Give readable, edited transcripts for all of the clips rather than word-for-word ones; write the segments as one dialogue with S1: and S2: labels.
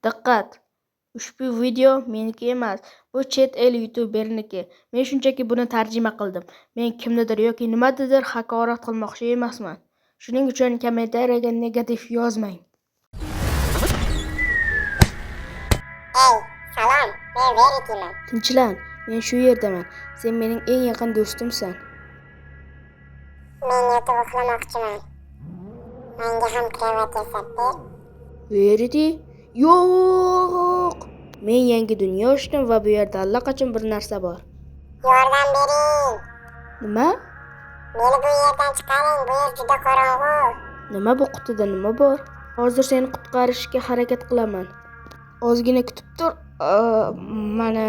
S1: Diqqat! Ushbu video meniki emas, bu chet el youtuberiniki. Men shunchaki buni tarjima qildim. Men kimnidir yoki nimanidir haqorat qilmoqchi emasman. Shuning uchun kommentariyaga negativ yozmang.
S2: Ey, salom, men Verityman.
S1: Tinchlan, men shu yerdaman. Sen mening eng yaqin do'stimsan.
S2: Men yotib uxlamoqchiman. Menga ham kravat yasab ber.
S1: Verity? Yo'q! Men yangi dunyo ochdim va bu yerda allaqachon bir narsa bor.
S2: Yordam bering.
S1: Nima?
S2: Meni bu yerdan chiqaring, bu yer juda qorong'u.
S1: Nima bu qutida nima bor? Hozir seni qutqarishga harakat qilaman. Ozgina kutib tur. Mana.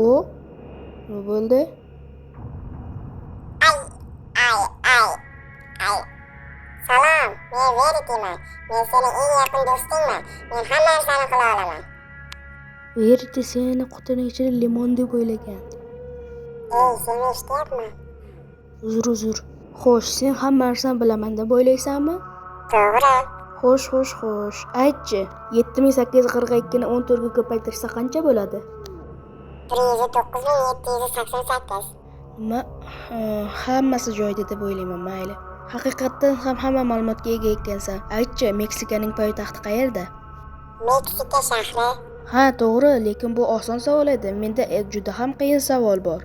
S1: O, nima bo'ldi?
S2: Ay, ay, ay, ay. Salom, men Verityman. Men seni eng yaqin do'stingman. Men hamma narsani qila olaman.
S1: Verity seni qutining ichida limon deb o'ylagan.
S2: Ey, seni eshityapman.
S1: Uzr, uzr. Xo'sh, sen hamma narsani bilaman deb o'ylaysanmi?
S2: To'g'ri.
S1: Xo'sh, xo'sh, xo'sh. Aytchi, 7842 ni 14 ga ko'paytirsa qancha bo'ladi?
S2: 109788.
S1: Nima? Hammasi joyida deb o'ylayman, mayli. Haqiqatdan ham hamma ma'lumotga ega ekansan. Aytchi, Meksikaning poytaxti qayerda?
S2: Meksika shahri.
S1: Ha, to'g'ri, lekin bu oson savol edi. Menda juda ham qiyin savol bor.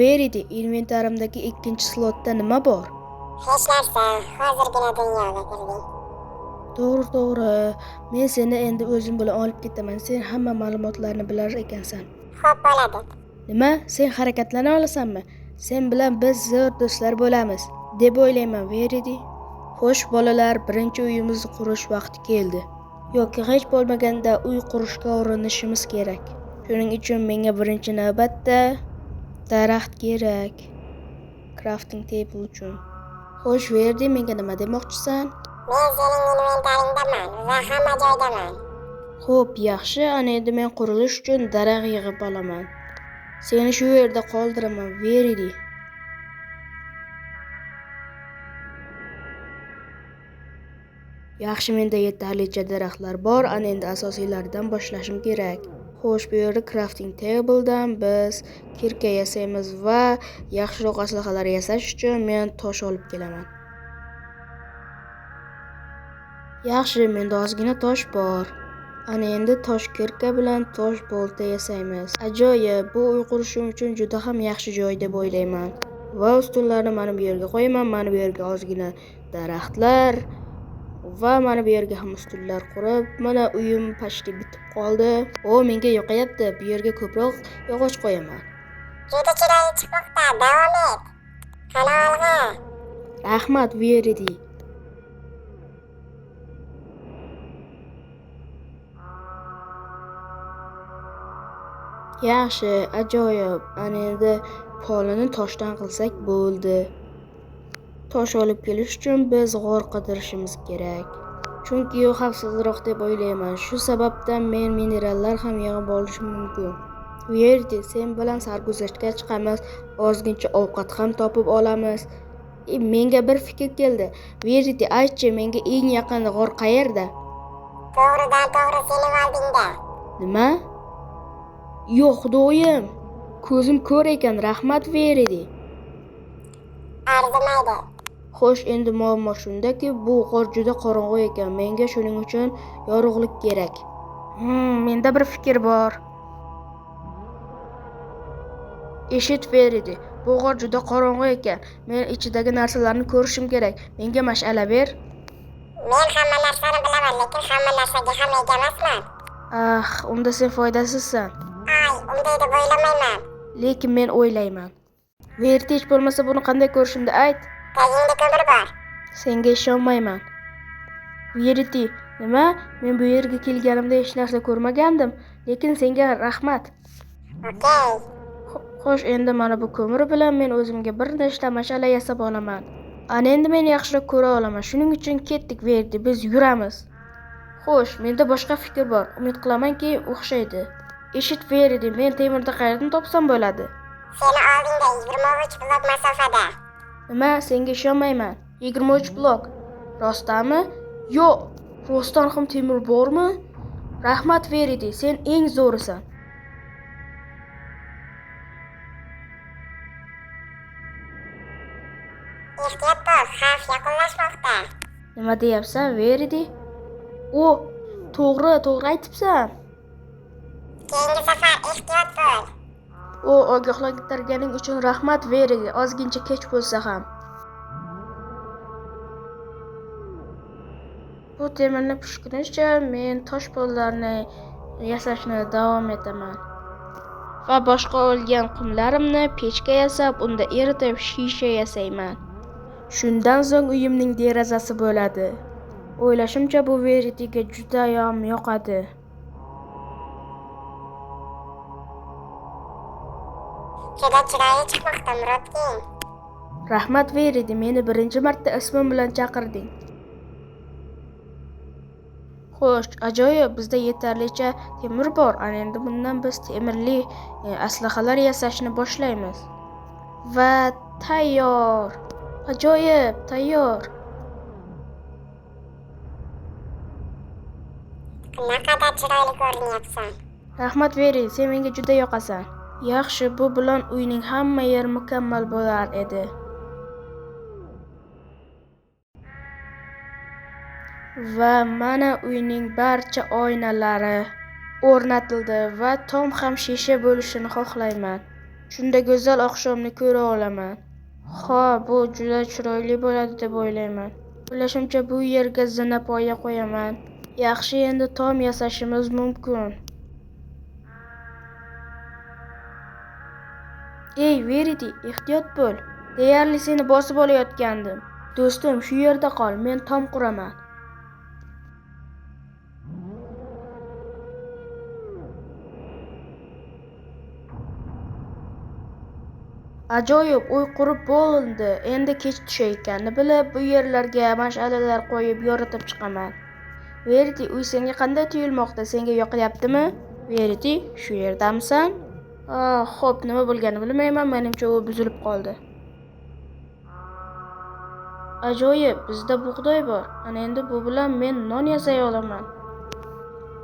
S1: Verity, inventarimdagi ikkinchi slotda nima bor?
S2: Hech narsa, hozirgina dunyoga kirding.
S1: To'g'ri, to'g'ri. Men seni endi o'zim bilan olib ketaman. Sen hamma ma'lumotlarni bilar ekansan.
S2: Xo'p bo'ladi.
S1: Nima? Sen harakatlana olasanmi? Sen bilan biz zo'r do'stlar bo'lamiz, deb o'ylayman, Verity. Xo'sh, bolalar, birinchi uyimizni qurish vaqti keldi. Yoki hech bo'lmaganda uy qurishga urinishimiz kerak. Shuning uchun menga birinchi navbatda daraxt kerak. Crafting table uchun. Xo'sh, Verity, menga nima demoqchisan?
S2: Men sening inventaringdaman va hamma joydaman.
S1: Xo'p, yaxshi, ana endi men qurilish uchun daraxt yig'ib olaman. Seni shu yerda qoldiraman, Verity. Yaxshi, menda yetarlicha daraxtlar bor, ana endi asosiylaridan boshlashim kerak. Xo'sh, bu yerda crafting table'dan biz kirka yasaymiz va yaxshiroq aslahalar yasash uchun men tosh olib kelaman. Yaxshi, menda ozgina tosh bor. Ana endi tosh kirka bilan tosh bolta yasaymiz. Ajoyib, bu uy qurishim uchun juda ham yaxshi joy deb o'ylayman. Va ustunlarni mana bu yerga qo'yaman, mana bu yerga ozgina daraxtlar va mana bu yerga ham ustunlar qurib, mana uyim почти bitib qoldi. O, menga yoqayapti. Bu yerga ko'proq yog'och qo'yaman.
S2: Juda chiroyli chiqmoqda, davom et. Qani olg'a.
S1: Rahmat, Verity. Yaxshi, ajoyib. Ana endi polini toshdan qilsak bo'ldi. Tosh olib kelish uchun biz g'or qidirishimiz kerak. Chunki u xavfsizroq deb o'ylayman. Shu sababdan men minerallar ham yig'ib olishim mumkin. Verity, sen bilan sarguzashtga chiqamiz, ozgincha ovqat ham topib olamiz. Menga bir fikr keldi. Verity, aytchi, menga eng yaqin g'or qayerda?
S2: To'g'ridan to'g'ri sening oldingda.
S1: Nima? Yo'q, xudoyim. Ko'zim ko'r ekan, rahmat, Verity.
S2: Arzimaydi.
S1: Xo'sh, endi muammo shundaki, bu g'or juda qorong'u ekan. Menga shuning uchun yorug'lik kerak. Menda bir fikr bor. Eshit, Verity, bu g'or juda qorong'u ekan. Men ichidagi narsalarni ko'rishim kerak. Menga mash'ala ber.
S2: Men hamma narsani bilaman, lekin hamma narsaga ham ega emasman.
S1: Ah, unda sen foydasizsan.
S2: Ay, unday deb o'ylamayman.
S1: Lekin men o'ylayman. Verity, hech bo'lmasa buni qanday ko'rishimni ayt.
S2: Tagingda ko'mir bor.
S1: Senga ishonmayman. Verity, nima? Men bu yerga kelganimda hech narsa ko'rmagandim, lekin senga rahmat.
S2: Okey.
S1: Xo'sh, endi mana bu ko'mir bilan men o'zimga bir nechta mash'ala yasab olaman. Ana endi men yaxshiroq ko'ra olaman. Shuning uchun ketdik, Verity, biz yuramiz. Xo'sh, menda boshqa fikr bor. Umid qilamanki, o'xshaydi. Eshit, Verity, men temirni qayerdan topsam bo'ladi?
S2: Seni oldingda 23 blok masofada.
S1: Nima? Senga ishonmayman. 23 blok. Rostami? Yo'q. Rostdan ham temir bormi? Rahmat Verity, sen eng zo'risan.
S2: Ehtiyot bo'l, xavf yaqinlashmoqda.
S1: Nima deyapsan, Verity? O, to'g'ri, to'g'ri aytibsan.
S2: Keyingi safar ehtiyot bo'l.
S1: O, ogohlantirganing uchun rahmat, Verity, ozgincha kech bo'lsa ham. Bu temirni pishgunicha men tosh pollarni yasashni davom etaman. Va boshqa olgan qumlarimni pechka yasab, unda eritib shisha yasayman. Shundan so'ng uyimning derazasi bo'ladi. O'ylashimcha, bu Verityga judayam yoqadi.
S2: Juda chiroyli chiqmoqda, Murodking.
S1: Rahmat Verity, meni birinchi marta ismim bilan chaqirding. Xo'sh, ajoyib, bizda yetarlicha temir bor. Ana endi bundan biz temirli aslahalar yasashni boshlaymiz. Va tayyor. Ajoyib, tayyor.
S2: Naqadar chiroyli ko'rinyapsan.
S1: Rahmat Veri, sen menga juda yoqasan. Yaxshi, bu bilan uyning hamma yeri mukammal bo'lar edi. Va mana uyning barcha oynalari o'rnatildi va tom ham shisha bo'lishini xohlayman. Shunda go'zal oqshomni ko'ra olaman. Ha, bu juda chiroyli bo'ladi deb o'ylayman. O'ylashimcha, bu yerga zinapoya qo'yaman. Yaxshi, endi tom yasashimiz mumkin. Ey, Verity, ehtiyot bo'l. Deyarli seni bosib olayotgandim. Do'stim, shu yerda qol, men tom quraman. Ajoyib, uy qurib bo'lindi. Endi kech tushayotganini bilib, bu yerlarga mash'alalar qo'yib yoritib chiqaman. Verity, uy senga qanday tuyulmoqda? Senga yoqyaptimi? Verity, shu yerdamisan? Xo'p, nima bo'lganini bilmayman, menimcha u buzilib qoldi. Ajoyib, bizda bug'doy bor. Ana endi bu bilan men non yasay olaman.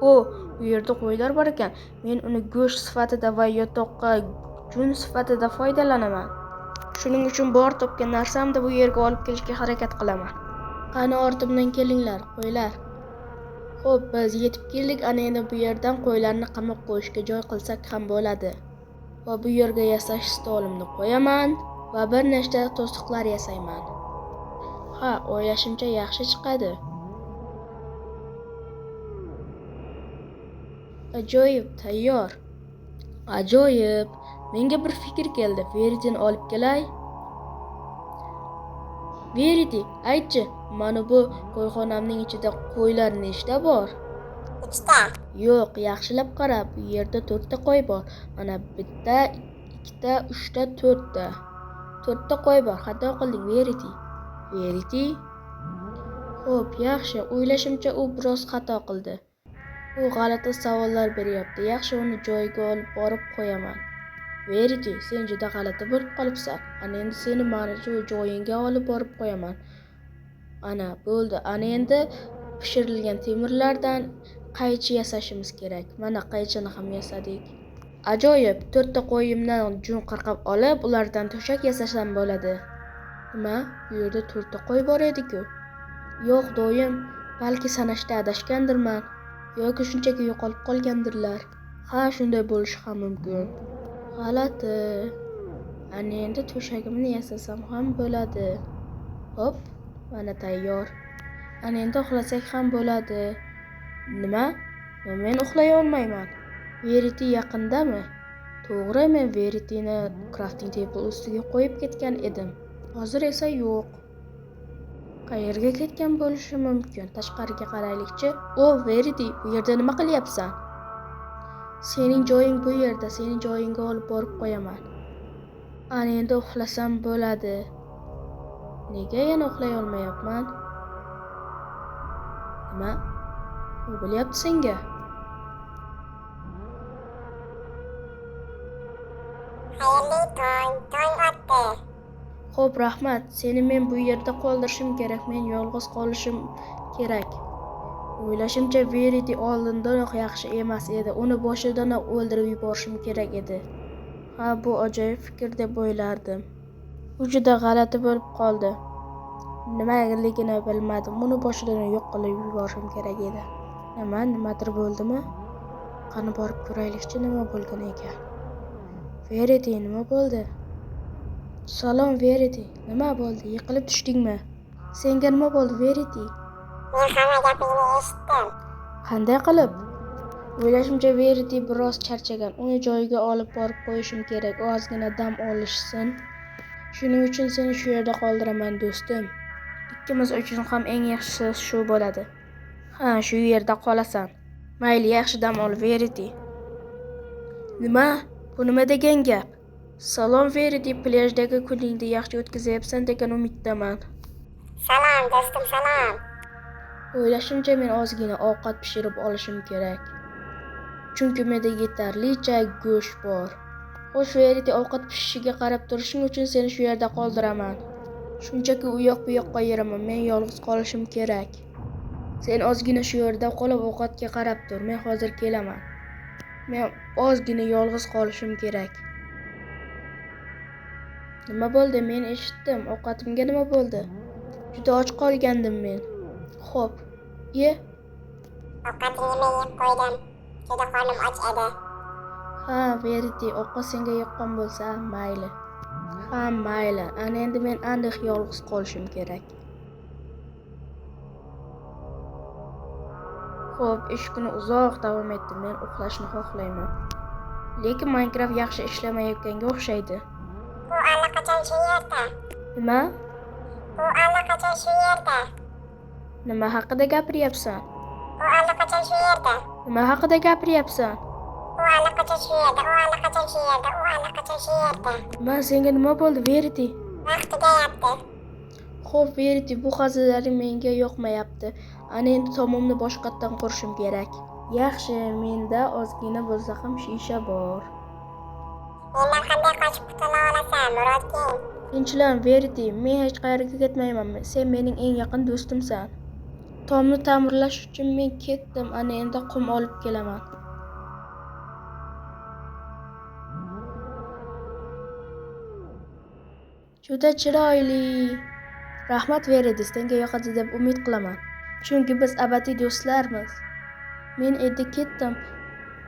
S1: O, u yerda qo'ylar bor ekan. Men uni go'sht sifatida va yotoqqa jun sifatida foydalanaman. Shuning uchun bor topgan narsamni bu yerga olib kelishga harakat qilaman. Qani ortimdan kelinglar, qo'ylar. Xo'p, biz yetib keldik. Ana endi bu yerdan qo'ylarni qamab qo'yishga joy qilsak ham bo'ladi. Va bu yerga yasash stolimni qo'yaman va bir nechta to'siqlar yasayman. Ha, o'ylashimcha yaxshi chiqadi. Ajoyib, tayyor. Ajoyib. Menga bir fikr keldi. Verityni olib kelay. Verity, aytchi, mana bu qo'yxonamning ichida qo'ylar nechta bor?
S2: 3 ta.
S1: Yo'q, yaxshilab qara, bu yerda 4 ta qo'y bor. Mana bitta, ikkita, uchta, to'rtta. 4 ta qo'y bor. Xato qilding, Verity. Verity? Xo'p, yaxshi. O'ylashimcha, u biroz xato qildi. U g'alati savollar beryapti. Yaxshi, uni joyiga olib borib qo'yaman. Verity, sen juda g'alati bo'lib qolibsan. Ana endi seni mana shu joyingga olib borib qo'yaman. Ana, bo'ldi. Ana endi pishirilgan temirlardan qaychi yasashimiz kerak. Mana qaychini ham yasadik. Ajoyib, 4 ta qo'yimdan jun qirqib olib, ulardan to'shak yasasam bo'ladi. Nima? Bu yerda 4 ta qo'y bor edi-ku. Yo'q, doim, balki sanashda adashgandirman yoki shunchaki yo'qolib qolgandirlar. Ha, shunday bo'lishi ham mumkin. G'alati. Ana endi to'shagimni yasasam ham bo'ladi. Hop, mana tayyor. Ana endi uxlasak ham bo'ladi. Nima? Men uxlay olmayman. Verity yaqindami? To'g'ri, men Verityni crafting table ustiga qo'yib ketgan edim. Hozir esa yo'q. Qayerga ketgan bo'lishi mumkin? Tashqariga qaraylikchi. O, Verity, bu yerda nima qilyapsan? Sening joying bu yerda, seni joyingga olib borib qo'yaman. Ana endi uxlasam bo'ladi. Nega yana uxlay olmayapman? Nima? Nima bo'lyapti senga?
S2: Xayrli tong, tong otdi.
S1: Xo'p, rahmat. Seni men bu yerda qoldirishim kerak. Men yolg'iz qolishim kerak. O'ylashimcha, Verity oldindanoq yaxshi emas edi. Uni boshidanoq o'ldirib yuborishim kerak edi. Ha, bu ajoyib fikr deb o'ylardim. U juda g'alati bo'lib qoldi. Nimaligini bilmadim. Uni boshidan yo'q qilib yuborishim kerak edi. Nima, nimadir bo'ldimi? Qani borib ko'raylikchi, nima bo'lgan ekan. Verity, nima bo'ldi? Salom, Verity. Nima bo'ldi? Yiqilib tushdingmi? Senga nima bo'ldi, Verity?
S2: Men hamma gapingni eshitdim.
S1: Qanday qilib? O'ylashimcha, Verity biroz charchagan. Uni joyiga olib borib qo'yishim kerak. Ozgina dam olishsin. Shuning uchun seni shu yerda qoldiraman, do'stim. Ikkimiz uchun ham eng yaxshisi shu bo'ladi. Ha, shu yerda qolasan. Mayli, yaxshi dam ol, Verity. Nima? Bu nima degan gap? Salom, Verity, plyajdagi kuningni yaxshi o'tkazyapsan degan umiddaman.
S2: Salom, do'stim, salom.
S1: O'ylashimcha, men ozgina ovqat pishirib olishim kerak. Chunki menda yetarlicha go'sht bor. Xo'sh, Verity, ovqat pishishiga qarab turishing uchun seni shu yerda qoldiraman. Shunchaki u yoq bu yoqqa yuraman, men yolg'iz qolishim kerak. Sen ozgina shu yerda qolib ovqatga qarab tur, men hozir kelaman. Men ozgina yolg'iz qolishim kerak. Nima bo'ldi? Men eshitdim. Ovqatimga nima bo'ldi? Juda och qolgandim men. Xo'p, ye.
S2: Ovqatingni men yeb qo'ydim. Juda qornim och edi.
S1: Ha, Verity, ovqat senga yoqqan bo'lsa, mayli. Ha, mayli. Ana endi men aniq yolg'iz qolishim kerak. Xo'p, ish kuni uzoq davom etdi. Men uxlashni xohlayman. Lekin Minecraft yaxshi ishlamayotganga o'xshaydi.
S2: U allaqachon shu yerda.
S1: Nima?
S2: U allaqachon shu yerda.
S1: Nima haqida gapiryapsan?
S2: U allaqachon shu yerda.
S1: Nima haqida gapiryapsan?
S2: U allaqachon shu yerda. U allaqachon shu yerda. U allaqachon shu yerda.
S1: Nima, senga nima bo'ldi, Verity?
S2: Vaqt tugayapti.
S1: Xo'p, Verity, bu hazillaring menga yoqmayapti. Ana endi tomimni boshqatdan qurishim kerak. Yaxshi, menda ozgina bo'lsa ham shisha bor.
S2: Mendan qanday qochib qutula olasan, Murodking?
S1: Tinchlan, Verity, men hech qayerga ketmayman. Sen mening eng yaqin do'stimsan. Tomni ta'mirlash uchun men ketdim. Ana endi qum olib kelaman. Juda chiroyli. Rahmat, Verity, senga yoqadi deb umid qilaman. Chunki biz abadiy do'stlarmiz. Men endi ketdim.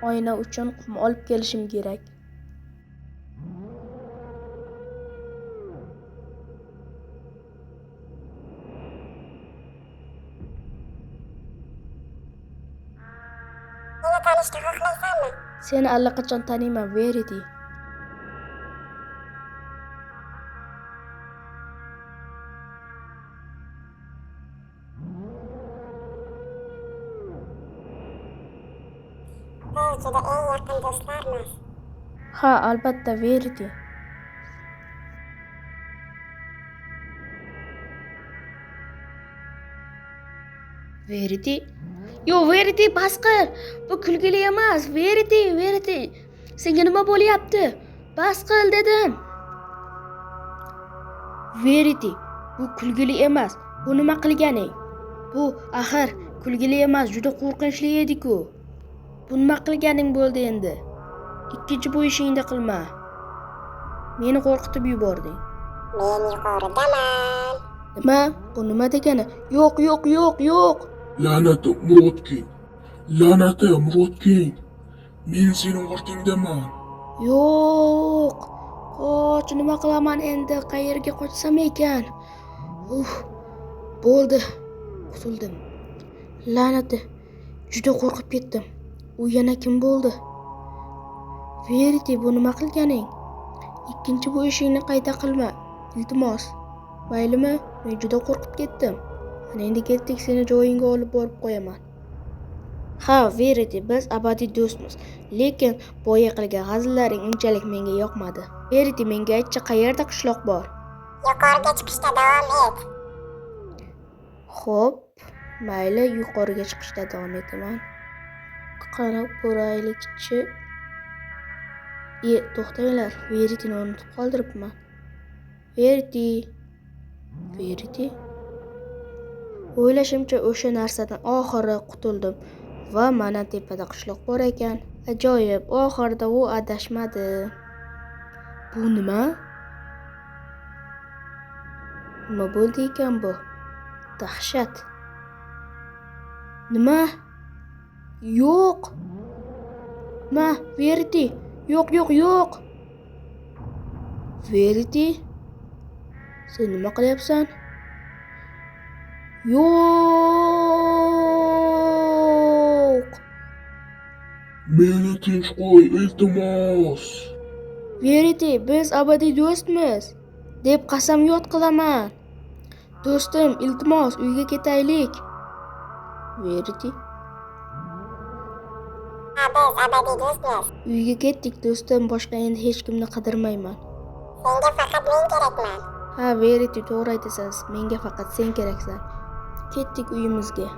S1: Oyna uchun qum olib kelishim kerak.
S2: Meni tanishni xohlaysanmi?
S1: Seni allaqachon taniyman, Verity.
S2: Biz juda eng yaqin do'stlarmiz.
S1: Ha, albatta, Verity. Verity? Yo, Verity, bas qil. Bu kulgili emas. Verity, Verity. Senga nima bo'lyapti? Bas qil dedim. Verity, bu kulgili emas. Bu nima qilganing? Bu axir kulgili emas, juda qo'rqinchli edi-ku. Bu nima qilganing bo'ldi endi? Ikkinchi bu ishingni qilma. Meni qo'rqitib yubording.
S2: Men yuqoridaman.
S1: Nima? Bu nima degani? Yo'q, yo'q, yo'q, yo'q.
S3: La'nati Murodking. La'nati Murodking. Men sening ortingdaman.
S1: Yo'q. Qoch, nima qilaman endi? Qayerga qochsam ekan? Uf, bo'ldi. Qutuldim. La'nati, juda qo'rqib ketdim. U yana kim bo'ldi? Verity, bu nima qilganing? Ikkinchi bu ishingni qayta qilma, iltimos. Maylimi? Men juda qo'rqib ketdim. Ana endi ketdik, seni joyingga olib borib qo'yaman. Ha, Verity, biz abadiy do'stmiz. Lekin boya qilgan hazillaring unchalik menga yoqmadi. Verity, menga aytchi, qayerda qishloq bor?
S2: Yuqoriga chiqishda davom et.
S1: Xo'p, mayli, yuqoriga chiqishda davom etaman. Qani ko'raylikchi. To'xtanglar, Verityni unutib qoldiribman. Verity. Verity. O'ylashimcha, o'sha narsadan oxiri qutuldim va mana tepada qishloq bor ekan. Ajoyib, oxirida u adashmadi. Bu nima? Nima bo'ldi ekan bu? Dahshat. Nima? Yo'q. Nima? Verity. Yo'q, yo'q, yo'q. Verity? Sen nima qilyapsan? Yo'q.
S3: Meni tinch qo'y, iltimos.
S1: Verity, biz abadiy do'stmiz, deb qasamyod qilaman. Do'stim, iltimos, uyga ketaylik. Verity.
S2: Ha, biz abadiy do'stmiz.
S1: Uyga ketdik, do'stim, boshqa endi hech kimni qidirmayman.
S2: Senga faqat men kerakman.
S1: Ha, Verity, to'g'ri aytasan. Menga faqat sen keraksan. Ketdik uyimizga.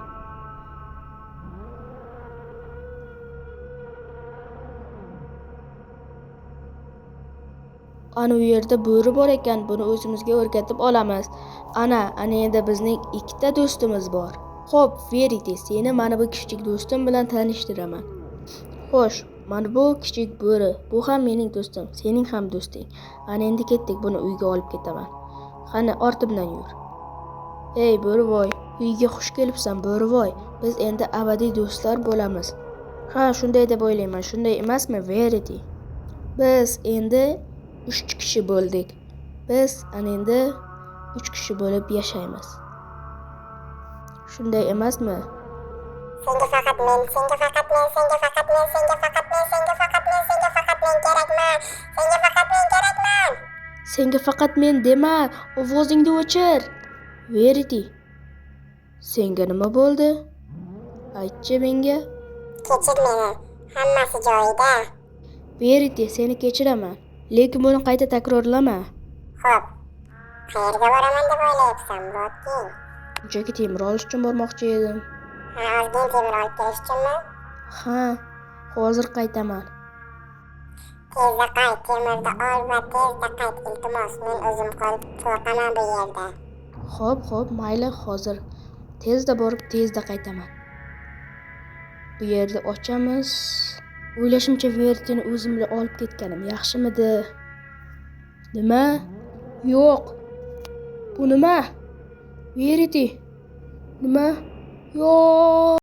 S1: Ana u yerda bo'ri bor ekan, buni o'zimizga o'rgatib olamiz. Ana, ana endi bizning ikkita do'stimiz bor. Xo'p, Verity, seni mana bu kichik do'stim bilan tanishtiraman. Xo'sh, mana bu kichik bo'ri, bu ham mening do'stim, sening ham do'sting. Ana endi ketdik, buni uyga olib ketaman. Qani, ortimdan yur. Ey bo'rivoy, uyga xush kelibsan, bo'rivoy. Biz endi abadiy do'stlar bo'lamiz. Ha, shunday deb o'ylayman, shunday emasmi, Verity? Biz endi 3 kishi bo'ldik. Biz ana endi 3 kishi bo'lib yashaymiz. Shunday emasmi?
S2: Senga faqat men, senga faqat men, senga faqat men, senga faqat men, senga faqat men, senga faqat men kerakman. Senga faqat men kerakman.
S1: Senga faqat men dema, ovozingni o'chir. Verity, senga nima bo'ldi? Aytchi menga.
S2: Kechir meni, hammasi joyida.
S1: Verity, seni kechiraman, lekin buni qayta takrorlama.
S2: Xo'p, qayerga boraman deb o'ylayapsan, Murod King?
S1: Shunchaki temir olish uchun bormoqchi edim.
S2: Ha, ozgina temir olib kelish uchunmi?
S1: Ha, hozir qaytaman.
S2: Tezda qayt, temirni ol va tezda qayt, iltimos. Men o'zim qolib qo'rqaman bu yerda.
S1: Xo'p, xo'p, mayli, hozir tezda borib tezda qaytaman. Bu yerda ochamiz. O'ylashimcha Verityni o'zim bilan olib ketganim yaxshimidi? Nima? Yo'q. Bu nima? Verity. Nima? Yo'q.